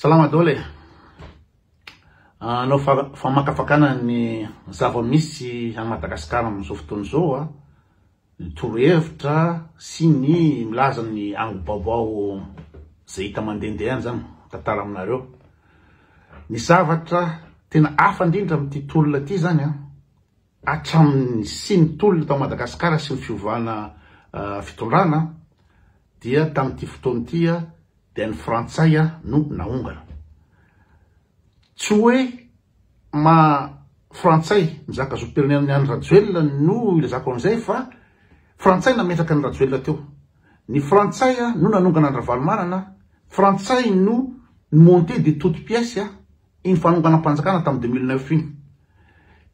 Salama daholo e! Hanao famakafakana ny zava-misy any Madagasikara amin'izao fotoana izao aho, ny torohevitra sy ny milaza ny angom-baovao izay hita mandehandeha any izany, mitantara aminareo. Ny zavatra tena hafa indrindra amin'ity tolona ity izany an, hatramin'ny nisian'ny tolona tao Madagasikara sy ny fiovana fitondrana dia tamin'ity fotoana ity dia ny frantsay no naongana. Tsy hoe maha frantsay mizaka zom-pirenena ny an'i Rajoelina no ilazako an'izay fa frantsay nametraka an'i Rajoelina teo. Ny frantsay no nanongana an-dRavalomanana, frantsay no ni-monter de toutes pièces Iny fanonganam-panjakana tamin'ny 2009 iny.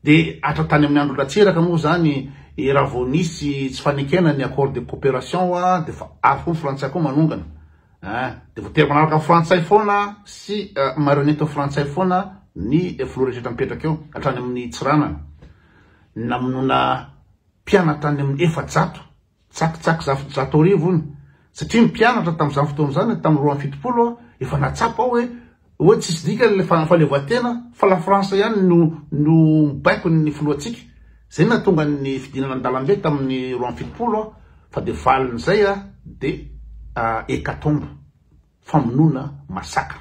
Dia hatra tany amin'ny andro Ratsiraka moa izany raha vao nisy tsy fanekena ny accord de coopération hoa dia efa avy koa ny frantsay koa manongana. Ein, dia voatery manaraka ny frantsay foana sy marionnette frantsay foana ny filoha rehetra mipetraka eo hatrany amin'ny Tsiranana. Namonoana mpianatra any amin'ny 400. Tsakitsaky 1200 hono. Satria ny mpianatra tamin'izany fotoana izany, tamin'ny 72, efa nahatsapa aho hoe hoe tsisy dikany ilay fahaleovantena fa la France ihany no no mibaiko ny filohantsika. Izay no nahatonga ny fidinana an-dalambe tamin'ny 72 fa dia valin'izay dia hécatombe, famonoana, massacre.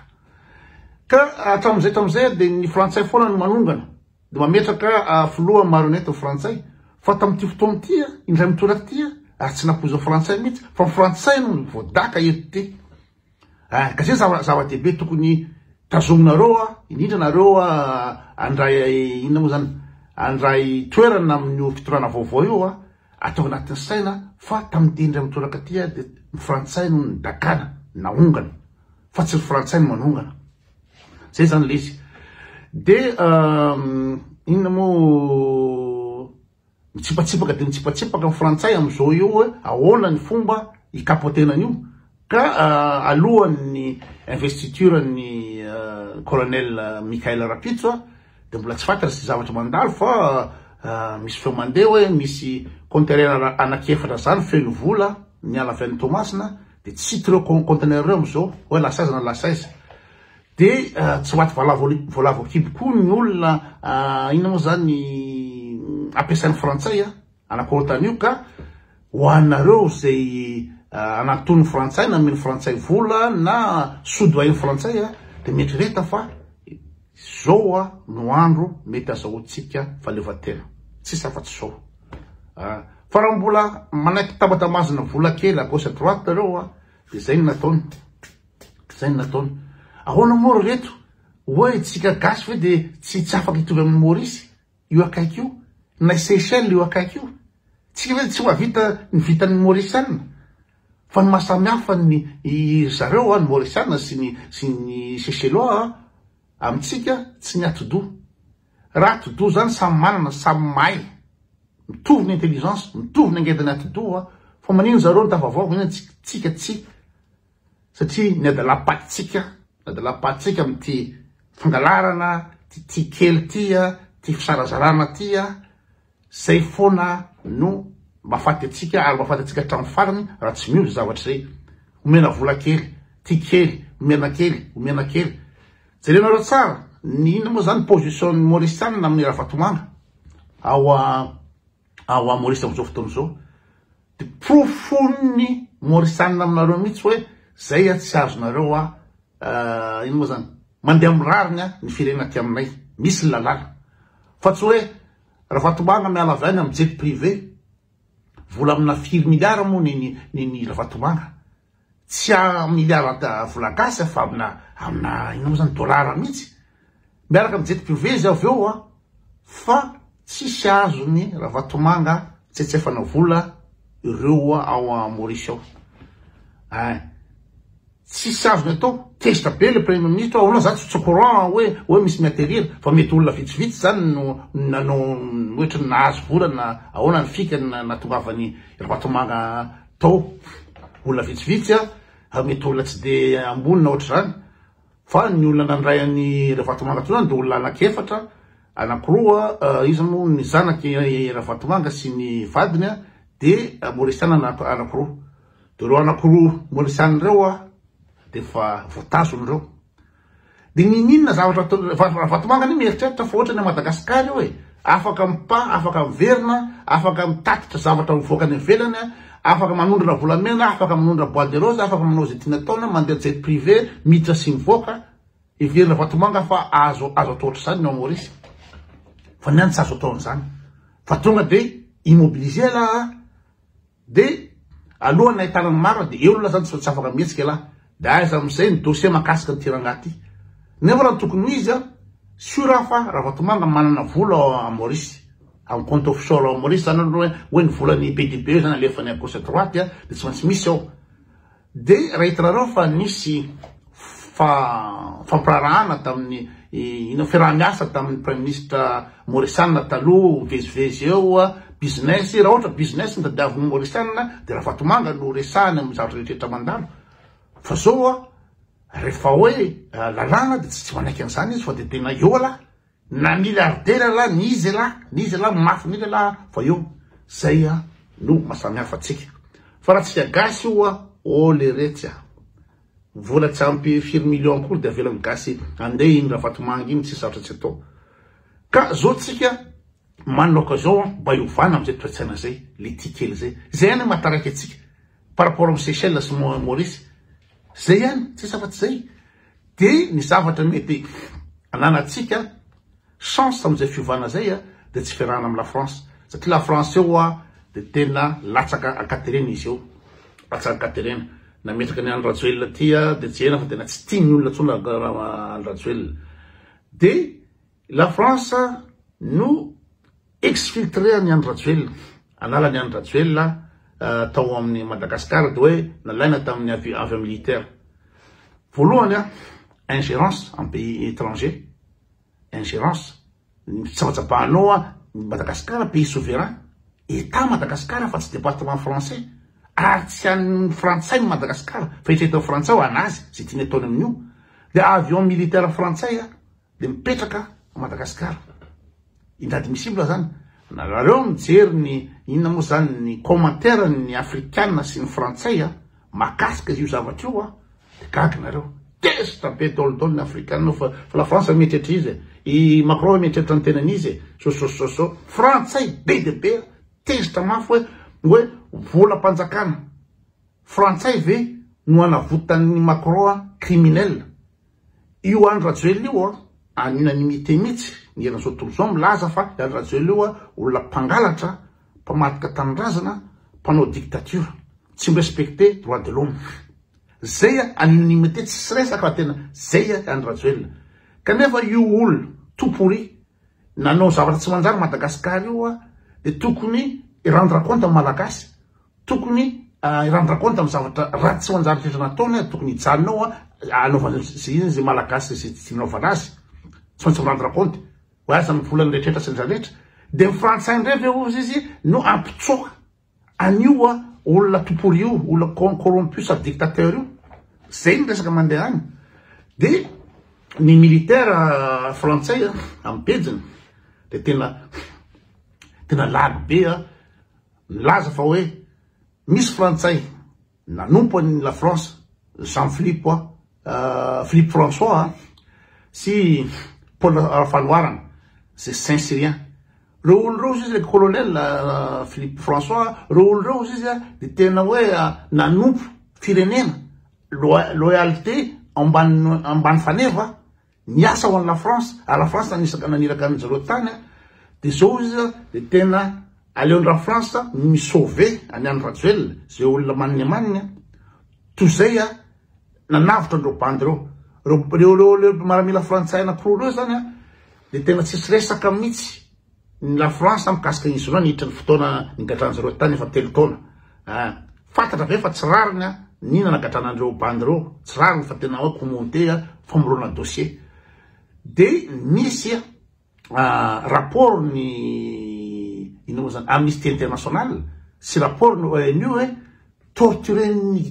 Ka hatramin'izay hatramin'izay dia ny frantsay foana no manongana. Dia mametraka filoha marionnette frantsay fa tamin'ity fotoana ity indray mitoraka ity ary tsy nampoizin'ny frantsay mihitsy fa ny frantsay no voadaka eto ity. Ah, ka zay zava-dehibe tokony tazominareo a, indrindra nareo andray inona moa zany, andray toerana amin'io fitondrana vaovao io a, ataovy anatin'ny saina fa tamin'ity indray mitoraka ity dia ny frantsay no nidakana, naongana fa tsy ny frantsay no manongana. Zay zany le izy. De inona moa mitsipatsipaka de mitsipatsipaka ny frantsay am'izao io hoe ahoana ny fomba hikapotena an'io ka alohan'ny investiture ny colonel Michael Rapitso de mbola tsy fantatra sy zavatra mandalo fa misy feo mandeha hoe misy conteneur anankiefatra zany feno vola miala avy any Toamasina de tsy hita ireo conteneur ireo am'izao hoe lasa aiza na lasa aiza. Dia tsy maty voalavo an-kibo koa ny olona inona moa zany ampiasain'ny frantsay anakorontana io ka ho anareo izay ananton'ny frantsay na omeny frantsay vola na soudoyer-n'ny frantsay dia mieritrereta fa zao no andro mety azahoantsika fahaleovantena, tsisy afa-tsy zao. Fa raha mbola manaiky tamatambazana vola kely à gauche à droite nareo dia zay no nataony. Zay no nataony. Ahoana moa ry reto? Hoe tsika gasy ve dia tsy tsy afaka hitovy amin'i Maurice io akaiky io? Na i Seychelles io akaiky io? Tsika ve tsy mahavita ny vitan'ny Mauriciana? Fa ny maha samy hafa ny ry zareo ny Mauriciana sy ny sy ny Seychellois amintsika tsy ny atidoha. Raha atidoha zany samy manana, samy mahay. Mitovy ny intelligence, mitovy ny angedan'ny atidoha fa manino zareo no tafavoaka, manino tsika tsy? Satria ny adalam-patintsika, ny adalam-patintsika amin'ity fangalarana, ity tia kely ity, ity fizarazarana ity, izay foana no mahafaty antsika ary mahafaty antsika hatramin'ny farany raha tsy miova izay zavatra izay. Omena vola kely, tia kely, omena kely, omena kely. Jerenareo tsara ny inona moa izany position-n'ny Maurisiana amin'ny Ravatomanga ao ao Maurice amin'izao fotoana izao. Dia porofon'ny Maurisiana aminareo mihitsy hoe zay a tsy azonareo a ino moa zany mandeha amin'ny rariny a ny firenena aty aminay, misy ny lalàna fa tsy hoe Ravatomanga miala avy any amin'ny jet privé, vola amina firy milliards moa ny ny ny Ravatomanga, tsy a milliard vola gasy fa amina amina inona moa zany dollar mihitsy, miaraka amin'ny jet privé izy avy eo a fa tsisy azony Ravatomanga tsetsefana vola ireo ao Maurice ao ein tsisy azony atao, tezitra be le premier ministre ahoana za tsy au courant hoe hoe misy mi-atterrir fa mety olona vitsivitsy zany no nanao ohatry ny nahazo vola na ahoana ny fikany nahatongavany Ravatomanga tao, olona vitsivitsy a, mety olona tsy de ambony na ohatr'izany fa ny olona nandray an'i Ravatomanga teo zany de olona anankiefatra, anankiroa iza moa ny zanaky Ravatomanga sy ny vadiny de Maurisiana anankiroa, de ireo anankiroa Maurisiana ireo de efa voatazona ireo. De niniana zavatra atao Ravatomanga anie mieritreritra fa ohatrany a Madagascar io e, afaka mipa, afaka miverina, afaka mitatitra zavatra mivoaka any ivelany, afaka manondrana volamena, afaka manondrana bois de rose, afaka manao izay tiany ataony, mandeha jet privé, miditra sy mivoaka. Heverina Ravatomanga fa azo azo atao ohatr'izany ny ao Maurice. Fa ny any tsy azo atao an'izany. Fa tonga de immobiliser lah. De alohan'ny ahitana ny marina de eo lah zany tsy afaka mihetsika elah. De aiza amin'izay ny dossier mahakasika an'ity rangahy ty. Nefa raha tokony ho izy an, sur aho fa Ravatomanga manana vola ao à Maurice. Amin'ny compte offshore ao Maurice zany aloha hoe ny volan'ny be dia be zany alefany à gauche à droite an, de tsy maintsy misy ao. Dia raha hitanareo fa nisy fa fampiraharahana tamin'ny inona fiaraha-miasa tamin'ny praiminisitra Maurisiana taloha mivezivezy eo business, raha ohatra business no tadiavin'ny Maurisiana dia Ravatomanga no resahany amin'ny zavatra rehetra mandalo fa zao rehefa hoe lalàna dia tsy manaiky an'izany izy fa dia tena eo lah. Na milliardaire elah ny iza elah ny iza elah mafy indrindra elah fa eo zay a no mahasamihafa antsika fa raha tsika gasy io a oh leretsy a vola tsy ampy firy million akory de avelan'ny gasy andeha iny ravatomanga iny tsisy zavatra tsy atao ka zao tsika manana occasion mba hiovana amizay toetsaina zay le tia kely zay zay ihany mahataraiky antsika par rapport am Seychelles sy Maurice zay ihany tsisy afa-tsy zay. Dia ny zavatra mety ananantsika chance amin'izay fiovana izay dia tsy fiarahana amin'i la France satria la France eo hoa dia tena latsaka ankaterena izy eo, latsaka ankaterena. Nametraka an'i Andry Rajoelina aty dia jerena fa tena tsy tian'ny olona intsony Andry Rajoelina. Dia la France no exfiltrer an'i Andry Rajoelina, hanala an'i Andry Rajoelina tao amin'ny Madagascar dia hoe nalaina tamin'ny avion militaire. Voalohany an, ingérence en pays étranger, ingérence, ny fitsabatsabahanao an, Madagascar pays souverain, Etat Madagascar fa tsy département français, ary tsy an'ny frantsay ny Madagascar fa eritreretin'ny frantsay ho an'azy izay tiany ataony amin'io, dia avion militaire frantsay an, dia mipetraka à Madagascar. Inadmissible zany. Nareo mijery ny inona moa zany ny commentaire ny afrikana sy ny frantsay a mahakasika io zavatra io a de gaga nareo. Tezitra be daholo daholo ny afrikana fa fa la France mieritreritra izy e. I Macron mieritreritra ny tenany izy e. So so so so. Frantsay be dia be tezitra mafy hoe hoe volam-panjakana frantsay ve no hanavotan'ny Macron criminel. Io Andry Rajoelina io an, en unanimité mihitsy ny eran'izao tontolo izao milaza fa i Andry Rajoelina io olona mpangalatra, mpamadika tanindrazana, mpanao dictature, tsy mi-respecter droit de l'homme. Zay en unanimité tsisy resaka fa tena zay i Andry Rajoelina. Kanefa io olona tout pourri nanao zavatra tsy manjary Madagascar io dia tokony hi-rendre compte amin'ny Malagasy. Tokony hi rendre compte amin'ny zavatra ratsy tsy manjary rehetra nataony ary tokony hijanona ao hanaovana izay inona izay malagasy izay tsy nanaovana azy. Tsy maintsy mi rendre compte hoe aiza ny volany rehetra sy ny rehetra. Dia ny frantsay indray ve hozy izy no hampitsoaka an'io olona topory io, olona corrompu sady dictateur io. Izay ny resaka mandeha any. Dia ny militaire frantsay amin'ny pejiny dia tena tena lagy be. Nilaza fa hoe misy frantsay nanompo an'i la France, Jean Philippe Philippe François sy Paul Rafanoharana izay Saint Cyrien. Ireo olona ireo hozy izy, ilay colonel Philippe François, ireo olona ireo hozy izy dia tena hoe nanompo firenena, loyauté ambany ambany faneva. Niasa ho an'i la France, ary la France nanisaka naniraka an zareo tany an, de zao izy an, de tena aleon'i la France ny mi sauver an'i Andry Rajoelina, zay olona maniny amaniny an, toy zay an nanavotra an'ireo bandy ireo, reo reo reo maramila frantsay anakiroa reo zany an, de tena tsisy resaka mihitsy. Ny la France mikasika an'izy ireo niditra ny fotoana nigadran'izy ireo tany efa 3 taona. Ah, fantatra ve fa tsy rariny ah, ny nanagadrana an'ireo bandy ireo, tsy rariny fa tena hoe coup monté ah, famoronana dossier. De nisy ah, rapport ny inona moa zany, Amnesty International sy rapport ny ONU hoe torturer-n'ny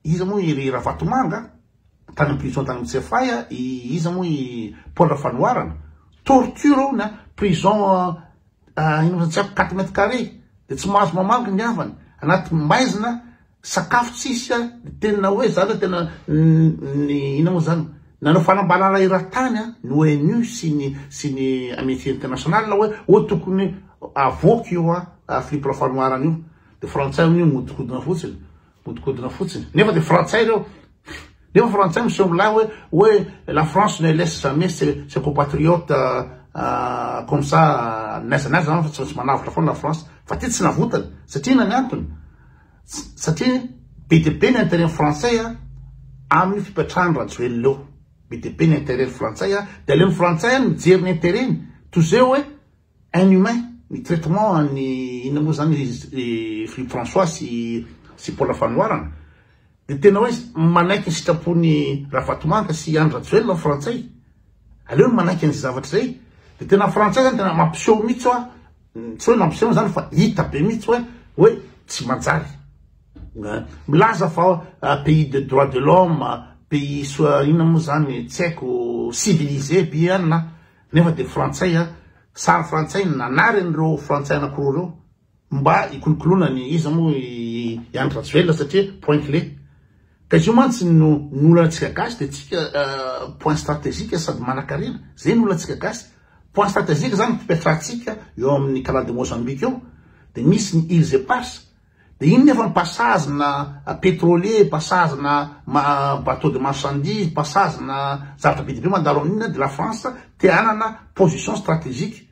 iza moa i ry Ravatomanga, tany am prison tany am Tsiafahy a, i iza moa i Paul Rafanoharana, torture hono a, prison ino moa tsy haiko 4 mètres carrés, de tsy mahazo mamangy ny havany, anaty maizina, sakafo tsisy a, de tena hoe zany tena ny ino moa zany, Nanao fanambarana eran-tany ny ONU sy ny sy ny Amnesty International hoe hoe tokony avoaka io Philippe Rafanoharana io. Dia frantsay hono io mihodinkodina fotsiny, mihodinkodina fotsiny. Nefa dia frantsay ireo. Nefa frantsay miseho milay hoe hoe la France ne laisse jamais ses, ses compatriotes comme ça n'aiza n'aiza zany fa tsy maintsy manavotra foana la France. Fa ty tsy navotany. Satria inona ny antony? Satria be dia be ny intérêt frantsay amin'ny fipetrahan'i Rajoelina eo. Be dia be ny intérêt frantsay dia aleon'ny frantsay any mijery ny intérêt-ny toy izay hoe inhumain ny traitement an'ny inona moa zany Philippe François sy sy Paul Rafanoharana. Dia tena hoe manaiky ny sitrapon'i Ravatomanga sy Andry Rajoelina ny frantsay. Aleony manaiky an'izay zavatra izay. Dia tena frantsay zany tena mampiseho mihitsy hoa Tsy hoe nampiseho zany fa hita be mihitsy hoe hoe tsy manjary. Milaza fa pays de droit de l'homme, pays soit inona moa zany tsy haiko civilisé be anona nefa dia frantsay a, sary frantsay no nanary an'ireo frantsay anakiroa ireo mba hikolokoloana ny iza moa i Andry Rajoelina satria point clé. Ka izy io mantsy no ny olantsika gasy dia tsika point stratégique sady manankarena, zay ny olantsika gasy. Point stratégique zany fipetrahantsika eo amin'ny canal de Mozambique eo dia misy ny îles éparses dia iny nefa ny passage na pétrolier, passage na bateau de marchandise, passage na zavatra be dia be mandalo amin'iny dia la France te hanana position stratégique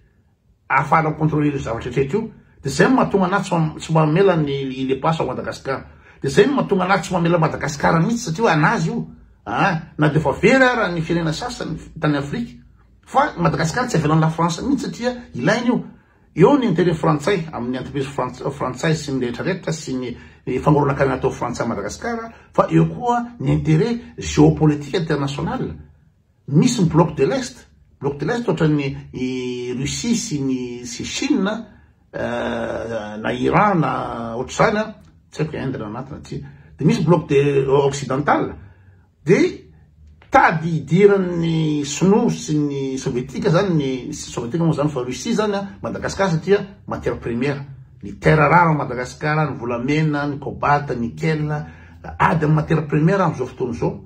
ahafahana mi-contrôler ireo zavatra rehetra io dia zay no mahatonga anahy tsy mamela ny îles éparses ao Madagascar dia zay no mahatonga anahy tsy mamela Madagascar mihitsy satria hoe anazy io ah na dia efa very ara ny firenena sasany tany Afrika. Fa Madagascar tsy avelan'i la France mihitsy satria ilainy io. Eo ny intérêt frantsay amin'ny entreprise frantsay sy ny rehetra rehetra sy ny fangoronan-karena atao frantsay à Madagascar fa eo koa ny intérêt géopolitique international. Misy ny bloc de l'Est, bloc de l'Est ohatran'ny i Russie sy ny sy Chine na Iran na ohatr'izany an, tsy haiko Inde na anaty na tsia. Dia misy bloc de occidental. Dia tady hidiran'ny sinoa sy ny sovietika zany ny sy sovietika moa zany fa Russie zany an Madagascar satria matière première ny terre rare ao Madagascar ny volamena ny cobalt nickel ady amin'ny matière première amin'izao fotoana izao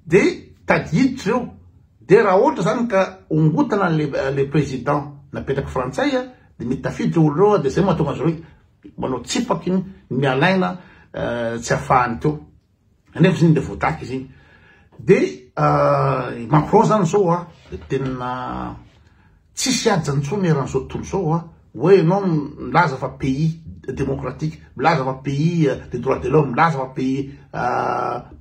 dia tady hiditra eo dia raha ohatra zany ka ongotana le le président napetraky frantsay a dia mety tafiditra olo ireo dia zay mahatonga azy ireo manao tsipaky ny mialaina tsy afahany teo. Nefa izy iny de voataky izy iny. De i Macron zany zao a, de tena tsisy hajany intsony eran'izao tontolo izao a, hoe ianao milaza fa pays démocratique, milaza fa pays des droits de l'homme, milaza fa pays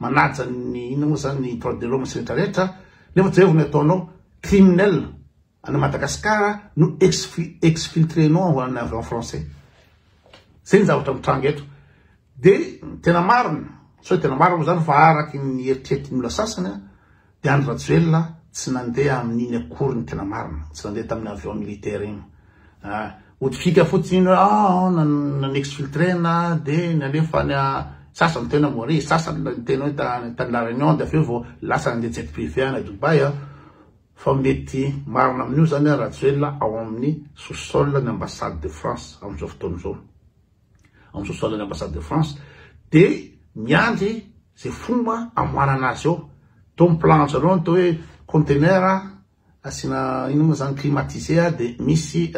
manaja ny inona moa zany ny droits de l'homme sy rehetra rehetra, nefa jerevo ny ataonao, criminel any Madagascar no exfiltrer-nao any avion français. Zay ny zavatra mitranga eto. Dia ny tena marina, tsy hoe tena marina moa izany fa araky ny eritreretin'ny olona sasany dia Andry Rajoelina tsy nandeha amin'iny akory ny tena marina, tsy nandeha tamin'ny avion militaire iny. Ah, ody fika fotsiny iny hoe ah, nan-exfiltrena dia nalefa any sasany tena Maurice, sasany niteny hoe tany La Réunion dia avy eo vao lasa nandeha jet privé any Dubaï. Fa mety marina amin'io izany Rajoelina ao amin'ny sous-sol ny ambassade de France amin'izao fotoana izao. Ao amin'ny sous-sol ny ambassade de France dia miandry izay fomba hamoanana azy eo. Toa ny plan zareo ny atao hoe container asiana inona moa zany climatisé dia misy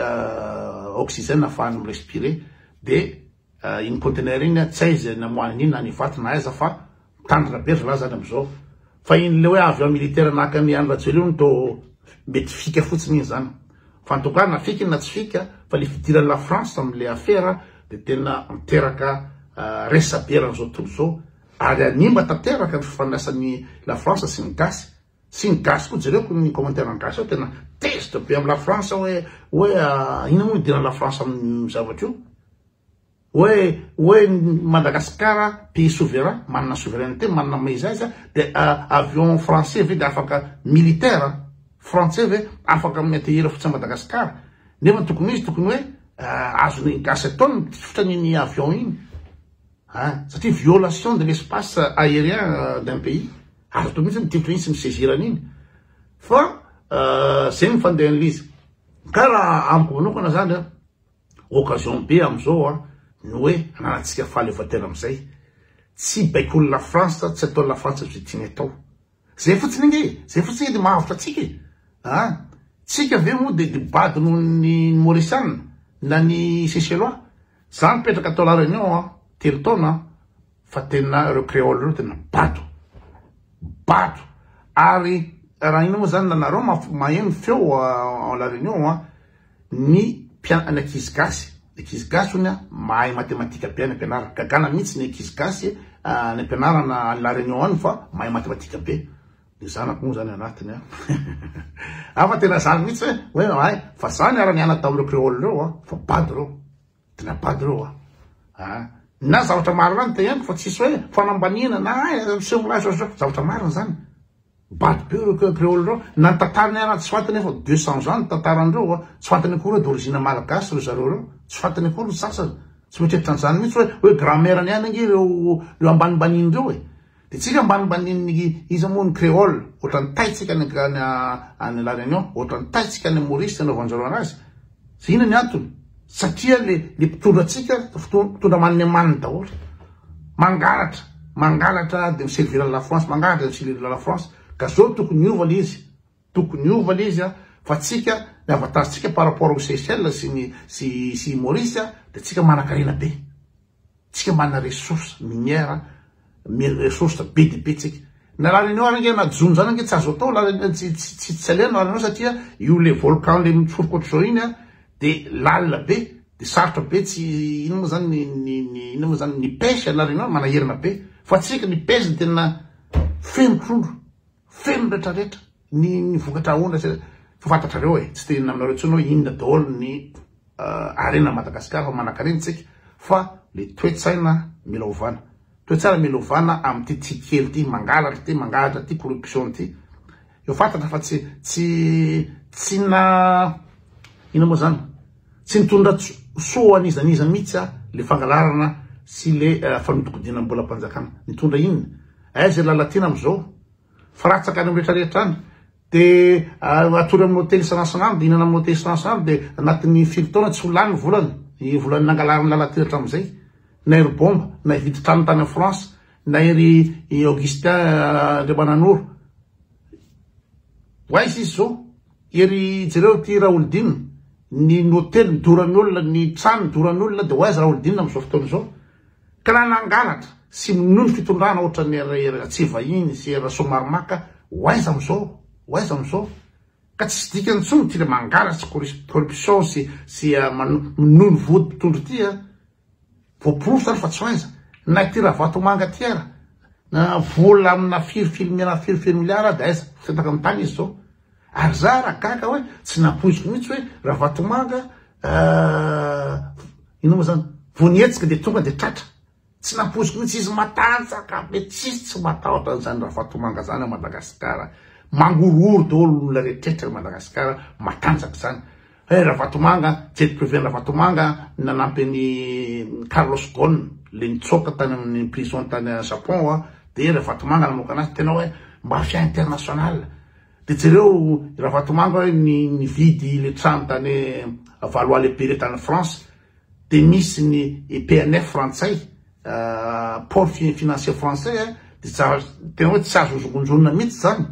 oxygène ahafahany mi-respirer dia Iny conteneur iny tsy hay izay namoahany an'iny na any Ivato na aiza fa mitandrina be ry zalahy zany amizao. Fa iny le hoe avion militaire naka an'i Andry Rajoelina io no tô mety fika fotsiny iny zany. Fa en tout cas na fika iny na tsy fika fa le fidiran'i la France amle afera de tena miteraka resabe eran'izao tontolo izao ary hanimba tanteraka ny fifandraisan'i la France sy ny gasy. Sy ny gasy koa jereko ny commentaire ny gasy ao tena tezitra be am la France hoe hoe inona moa idiran'i la France amin'io zavatra io hoe hoe Madagascar pays souverain manana souveraineté manana maha izy azy de avion français ve de afaka militaire français ve afaka mi-atterrir fotsiny Madagascar nefa tokony izy tokony hoe azon'ny gasy atao ny mitifitra an'iny avion iny ah satria violation de l'espace aérien d'un pays. Azo atao mihitsy ny mitifitra iny sy mi-saisir an'iny fa zay ny fandehan'ilay izy. Ka raha amiko manokana zany an, occasion be am'izao an, ny hoe ananantsika fahaleovantena am'izay. Tsy baikoin'i la France, tsy ataon'i la France zay tiany atao. Zay fotsiny ange e! Zay fotsiny ange de mahavotra antsika e! A! Tsika ve moa de de bado noho ny Mauriciana na ny Seychellois? Za nipetraka tao La Réunion an, telo taona an, fa tena ireo créole ireo tena bado! Bado! Ary raha inona moa zany na nareo maheno feo ao La Réunion an, Ny mpian ny ankizy gasy, ny ankizy gasy hono mahay matematika be any ampianarana. Gagana mihitsy ny ankizy gasy any ampianarana any La Réunion any fa mahay matematika be. Ny zanako moa zany anatiny an. Ah fa tena zany mihitsy hoe hoe hay fa za niara nianatra tamin'ireo créole ireo an, fa bado ireo. Tena bado ireo an. Ah na zavatra marina any teneniko fa tsisy hoe fanambaniana na hay miseho milaza zao zavatra marina zany. Bado be ireo créole ireo, na ny tantarany ara tsy fantany efa 200 ans ny tantaran'ireo a, tsy fantany akory hoe d'origine malagasy ireo zareo ireo, tsy fantany akory ny sasany, tsy mieritreritra an'izany mihitsy hoe hoe grand-mère-ny ihany ange ireo ireo ambanimbaniany ireo e, de tsika ambanimbanian'ny iza moa ny créole, ohatran'ny tay tsika any any any La Réunion, ohatran'ny tay tsika any Maurice anaovan'zareo anazy, ze inona ny antony? Satria le le mpitondra antsika mpitondra manimaniny daholo. Mangalatra, mangalatra de mi-servir la France, mangalatra de mi-servir la France, ka zao tokony hiova le izy, tokony hiova le izy fa tsika ny avantage tsika par rapport au Seychelles sy ny sy sy Maurice de tsika manankarena be, tsika manana ressource minière, ressource be dia be tsika, na La Réunion ary ange na jono zany ange tsy azo atao la Réunion tsy tsy tsy alena La Réunion satria io le volcan le mitsoroka ohatr'izao iny a de lalina be de sarotra be tsy inona moa zany ny ny ny inona moa zany ny pêche à La Réunion manahirana be fa tsika ny pêche ny tena feno trondro feno retraretra ny ny vokatra aondra sy fa fantatrareo e tsy tenenina aminareo intsony hoe inona daholo ny harena Madagascar fa manankarena tsika fa le toe-tsaina mila ovana toe-tsaina mila ovana amin'ity tia kely ity mangalatra ity mangalatra ity corruption ity Eo fantatra fa tsy tsy tsy na inona moa zany tsy nitondra soa ho an'iza n'iza mihitsy a le fangalarana sy le eh, fanodikodinam-bolam-panjakana. Nitondra inona? Aiza i Lalatiana amin'izao? Firatsaka any amin'ny rehetrarehetra any. De ah, atory amin'ny hotely isan'andro, de hihinana amin'ny hotely isan'andro, de anatin'ny firy taona tsy ho lany ny volany, ny volan'ny nangalarin'i Lalatiana hatramin'izay. Na ery bomba, na hividy trano tany France, na ery Augustin Andriamananoro. Ho aiza izy zao? Ery jereo ty Raholdina, ny hotely nidoran'ny olona, ny trano nidoran'ny olona dia ho aiza Raholdina amin'izao fotoana izao? Ka raha nangalatra sy minono fitondrana ohatran'ny ery Ratsivahiny sy ery Rasoamaromaka, ho aiza amin'izao? Ho aiza amin'izao? Ka tsisy dikany intsony ity le mangalatra sy corruption sy sy minono vody mpitondra ity a! Voaporofo zany fa tsy aiza na ity Ravatomanga ity ara na vola amina firy firy na firy firy milliard de aiza fitaka amin'ny tany izy zao. Ary za raha gaga hoe tsy nampoiziko mihitsy hoe Ravatomanga inona moa zany vao nihetsika de tonga de tratra. Tsy nampoiziko mihitsy izy matanjaka be tsisy tsy matahotra an'izany Ravatomanga zany ao Madagasikara. Mangorohoro daholo olona rehetra ao Madagasikara matanjaka zany. Hey Ravatomanga, jet privé Ravatomanga nanampy an'i Carlos Ghosn le nitsoaka tany amin'ny prison tany Japon hoa, de Ravatomanga namoaka anazy, tena hoe mafia international. De jereo Ravatomanga hoe nividy le trano tany Valois-le-Perret tany France, de misy ny PNF frantsay, port financier français, de zavatra tena hoe tsy azo hozongonjonina mihitsy zany,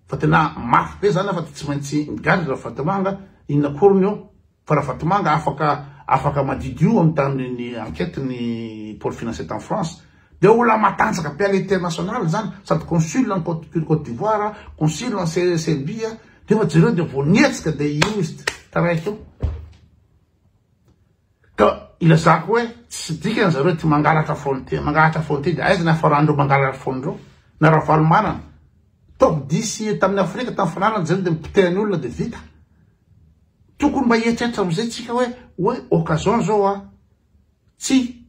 fa tena mafy be zany fa tsy maintsy migadra Ravatomanga, inona akoriny eo, fa Ravatomanga afaka afaka madidio amin'ny tany ny enquête ny port financier tany France, de olona matanjaka be à l'international zany, sady consul any Côte d'Ivoire, consul any Serbie, nefa jereo de vao nihetsika de io izy taraiky io. Ka ilazako hoe tsy dikany zareo ty mangalatra foana ty, mangalatra foana ty de aiza ny hafaran'ireo mangalatra foana ireo? Na Ravalomanana top dix tamin'ny Afrika tamin'ny fananana jereo de mipotehan'ny olona de vita. Tokony mba hieritreritra amizay tsika hoe hoe occasion zao a tsy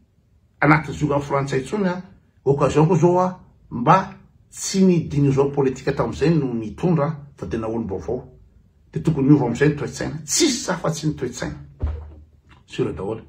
anaty ziogan'ny frantsay intsony a, occasion koa zao a mba tsy ny dinosaure politique tamin'izay no nitondra fa tena olom-baovao. Dia tokony hiova amin'izay ny toe-tsaina. Tsisy afa-tsy ny toe-tsaina. Sur daholo.